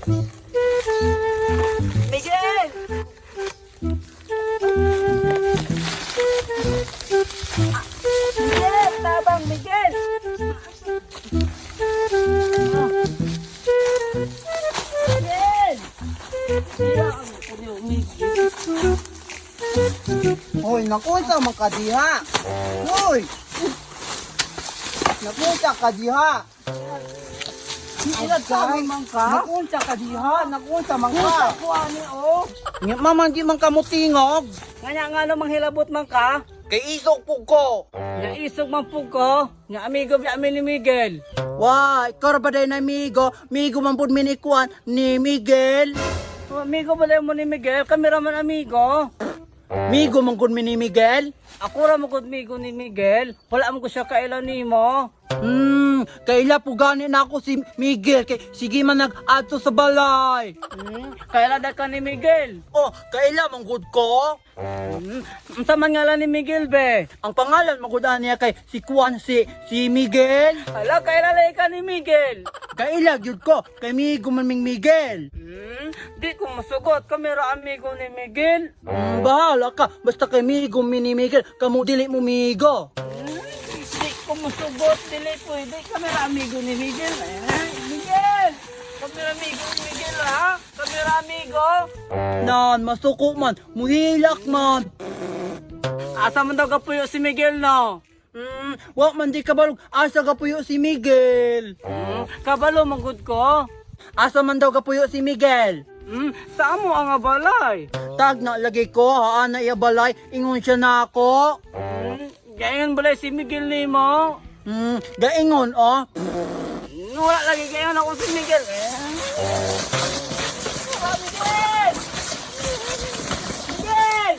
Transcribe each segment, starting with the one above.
Miguel! Miguel! Tabang, Miguel! Miguel! Miguel! Hoy, nakunsa man ka diha. Hoy. Nakunsa ka diha. Nagsabi man ka? Nakunsa ka diha, nakunsa man ka. Kunsa ko ani oh. Nya mama di man ka motingog. Nganya nga no manghilabot man ka? Kay isog pug ko. Nya isog man pug ko. Nya amigo biya mi ni Miguel. Wa, ikaw ra ba day na amigo? Migo man pud mi ni kuan ni Miguel. Oh, amigo ba mo ni Miguel? Kami ra man amigo. Migo man gud mi ni Miguel. Ako ra mo gud migo ni Miguel. Wala mo ko siya kaila nimo. Kaila po gani na ako si Miguel kay sige man nag-adto sa balay. Kaila da ka ni Miguel. Oh, kaila man gud ko. Unsa man ngalan ni Miguel be? Ang pangalan man gud niya kay si Kuan si Miguel. Hala, kaila lay ka ni Miguel. Kaila gyud ko kay migo man ming Miguel. Di ko masugot kami ra amigo ni Miguel. Bahala ka basta kay migo mi ni Miguel kamo dili mo migo. Di ko masugot dili pwede kami ra amigo ni Miguel. Eh, Miguel! Kami ra amigo ni Miguel ha? Kami ra amigo. Nan masuko man, muhilak man. Asa man daw kapuyo si Miguel no? Wa man di kabalog asa gapuyo si Miguel. Kabalo man gud ko. Asa man daw gapuyo si Miguel? Sa amo ang balay. Tag na lagi ko, haan na iya balay, ingon siya na ako. Gaingon balay si Miguel nimo? Gaingon oh. Wala lagi gaingon ako si Miguel. Miguel! Miguel!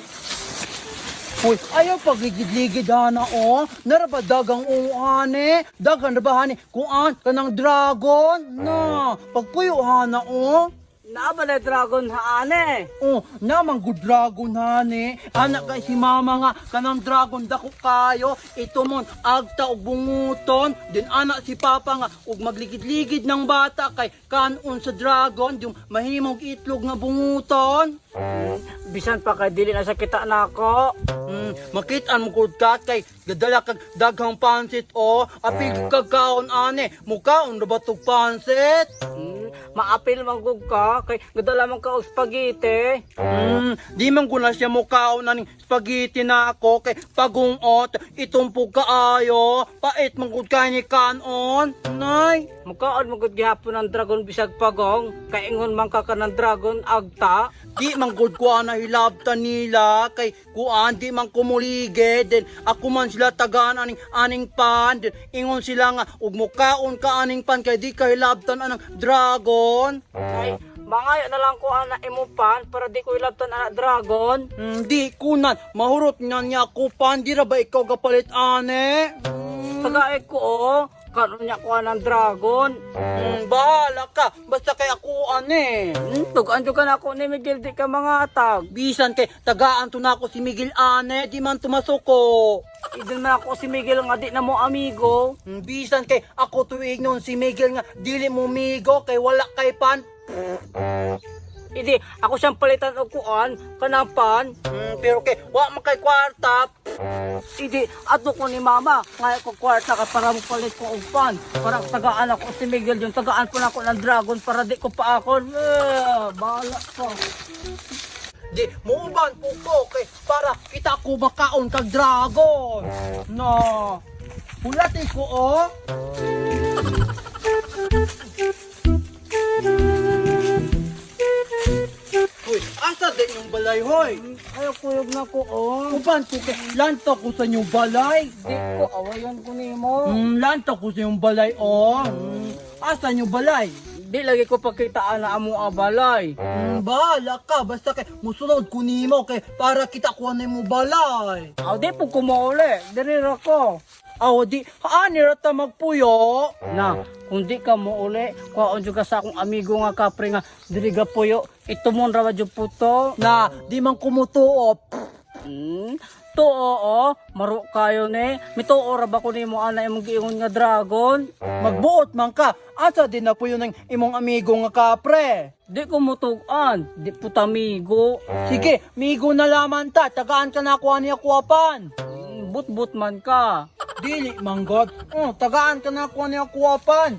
Uy, ayaw pagligid-ligid hana oh. Nara ba dagang uane? Dagan ra ba hani? Kuan kanang dragon? Na, pagpuyo hana oh. Naa ba na dragon haane? Oh, namang good dragon hani. Anak kay si mama nga kanang dragon dako kayo. Ito mon agta og bunguton. Din anak si papa nga og magligid-ligid ng bata kay kanon sa dragon yung mahimong itlog nga bunguton. Bisan pa kay dili na sa kita nako. Makitaan mo gud ka kay gadala kag daghang pansit oh. Apil kag kaon ane. Mukaon ra ba tog pansit? Maapil man gud ka kay gadala man ka og spaghetti. Di man ko na siya mukaon aning spaghetti na ako kay pagungot itong pug kaayo. Pait man gud kay ni kanon. Nay, Mukaon man gud gihapon ang dragon bisag pagong kay ingon man ka kanang dragon agta. Di man gud ko ana hilabtan nila kay kuan di man kumulige den ako man sila tagaan aning aning pan den ingon sila nga ug mukaon ka aning pan kay di ka hilabtan anang dragon. Ay, mangayo na lang ko ana imo pan para di ko hilabtan ana dragon. Di kunan mahurot na niya ako pan di ra ba ikaw gapalit ane? Tagay ko oh, karon niya ko anang dragon. Bahala ka basta kay ako ane. Tugaan jud ka na ako ni Miguel di ka mangatag. Bisan kay tagaan to na ako si Miguel ane di man tumasuko. Idol man ako si Miguel nga di na mo amigo. Bisan kay ako tuig nun si Miguel nga dili mo migo kay wala kay pan. Idi ako siyang palitan og kuan kanang pan. Pero kay wa man kay kwarta. Idi ato ko ni mama nga ko kwarta ka para mopalit ko og pan. Para tagaan ako si Miguel yung tagaan po na ako ng dragon para di ko pa ako. Bahala ko. Di muuban po ko kay para kita ko makaon kag dragon. No. Hulati ko oh. Uy, asa din yung balay hoy? Ayaw kuyog na ko oh. Uban ko kay lantaw ko sa inyong balay. Di ko awayan ko nimo. Lantaw ko sa inyong balay oh. Asa inyong balay? Di lagi ko pakitaan na amo ang balay. Bahala ka basta kay musunod ko nimo kay para kita kuha na mo balay. Aw di po kumuuli, diri ra ko. Aw di haani ra ta magpuyo. Na, kung di ka muuli, kuhaon jud ka sa akong amigo nga kapre nga diri ga puyo. Itumon ra ba jud puto? Na di man kumutuo. Tuo oh, maro kayo ni. Mituo ra ba ko nimo ana imong giingon nga dragon? Magbuot man ka. Asa din na po yun ang imong amigo nga kapre? Di ko mutug-an, di puta migo. Sige, migo na laman ta. Tagaan ka na ako ani akuapan. But-but man ka. Dili man god. Oh, tagaan ka na ako ani akuapan.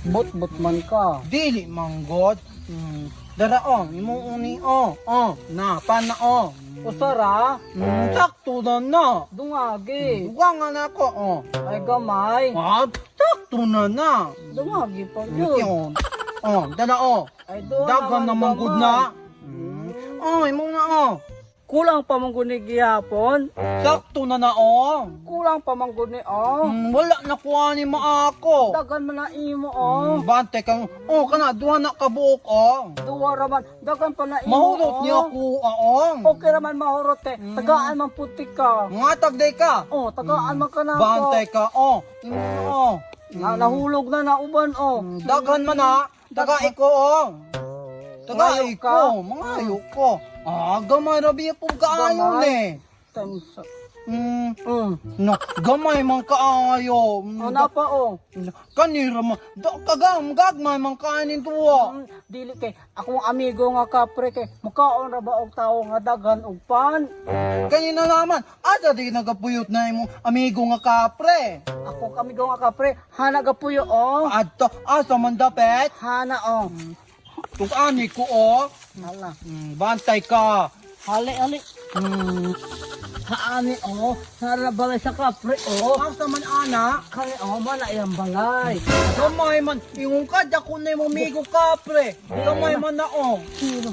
But-but man ka. Dili man god. Dara oh, imo uni oh. Oh, na pana oh. Usara, Sakto na na. Dungagi. Dugangan ako oh. Ay gamay. Ah, sakto na na. Dungagi pa yun. Yun. Oh, dara oh. Ay doon Dagan naman gud na. Oh, imo na oh. Kulang pa man gud ni gihapon. Sakto na na oh. Kulang pa man gud ni oh. Wala na kuha ni maako. Dagan man na imo oh. Bante ka. Oh, kana duha na ka buok oh. Duwa ra man, dagan pa na imo. Mahurot oh. niya ako oh. Okay ra man mahurot eh. Tagaan man puti ka. Mga tagday ka. Oh, tagaan man ka na Bantay ka oh. Imo na oh. Na, nahulog na nauban oh. Daghan man ha. Taga ko oh. Taga Mangayo ka? ko, mangayo ko. Ah, gamay ra biya po kaayo Gamay. ni. Tensa. No, gamay man kaayo. Ano pa oh. Kanira man, kagam gagmay man kaanin tuwa. Dili kay akong amigo nga kapre kay mukaon ra ba og tawo nga daghan og pan. Kanina naman, asa di nagapuyot na imong amigo nga kapre. Akong amigo nga kapre, hana gapuyo oh. Adto, asa man dapet? Hana oh. Tug-ani ko oh. Hala. Bantay ka. Hali hali. Haani oh, nara balay sa kapre oh. Asa man ana? Kani oh, mana iyang balay. Gamay man, ingon ka, dako na imong amigo kapre. Gamay man na oh. Sino?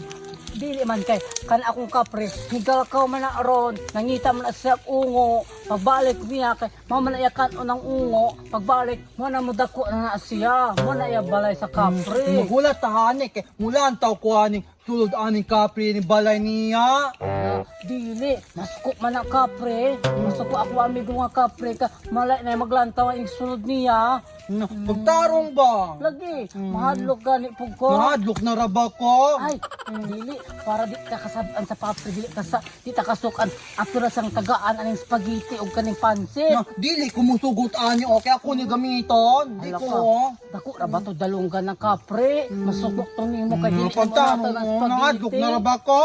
Dili man kay kan akong kapre, higal ka man na aron, nangita man na siya ungo, pagbalik niya kay mao man na iya kan-on ang ungo, pagbalik mo na mo dako na na siya, mo na iya balay sa kapre. Magulat tahani kay mulan taw ko aning sulod aning kapre ni balay niya. Na, dili, masuko man na kapre, masuko ako amigo nga kapre ka, malay na maglantaw ang sulod niya. No, pagtarong ba? Lagi, mahadlok gani pug ko. Mahadlok na ra ba ko? Ay, dili, para di ka kasab-an sa papri, dili ka sa, di ta kasukan, ato ra sang tagaan aning spaghetti og kaning pansit. Na, dili ko musugot ani okay ako ni gamiton. Di Hala ko. ka. Oh. Dako ra ba to dalunggan ng kapre? Masukok to nimo kay dili mo Pagtarong, ng oh, nahadlok spaghetti. na ra ba ko?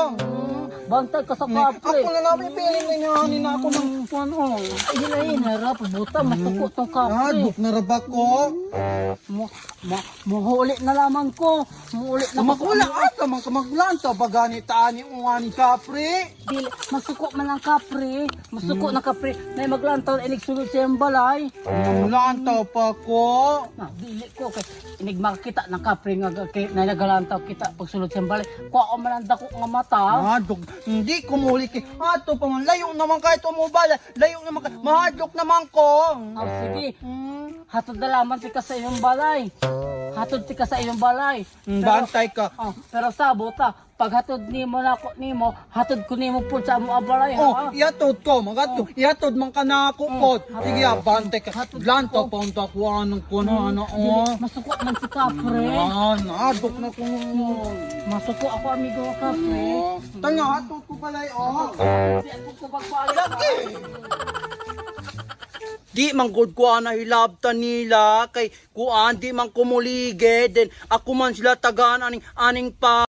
Bantay ka sa kapre. Ako na lang pipiling niya ani na ako ng kuan oh. Ay, hinahin, ra pabuta masuko tong kapre. Nahadlok na ra ba ko? Mo mo muhuli na lamang ko. Muhuli na ko. Magula asa man ka maglantaw ba gani taani uani kapre? Dili, masuko man ang kapre. Masuko na kapre. Na maglantaw na inig sulod sa iyang balay. Mulantaw pa ko. Na, dili ko kay inig makita ng kapre nga kay na nagalantaw kita pagsulod sa iyang balay. Kuha man ang dako nga mata. Mahadlok, hindi ko muli kay ato pa man layo naman kahit umubala, layo naman kay mahadlok naman ko. Ah, sige. Hatod na lamang ti ka sa iyong balay. Hatod ti ka sa iyong balay. Bantay ka. Oh, pero sabot ta, pag hatod nimo na ako nimo, hatod ko nimo pud sa amo balay Oh, ha. iatod ko, magatto, iatod man ka na ako kot. Sige, ah, bantay ka. Lantaw pa unta ko anong kuno ano oh. Dili, masuko man si kapre. Ah, nahadlok na ko. Masuko ako amigo kapre. Oh, tanga hatod ko balay oh. Di ako ko pagbalik. Lagi. Di man gud ko ana hilabtan nila kay kuan di man kumulige then ako man sila tagaan aning aning pa.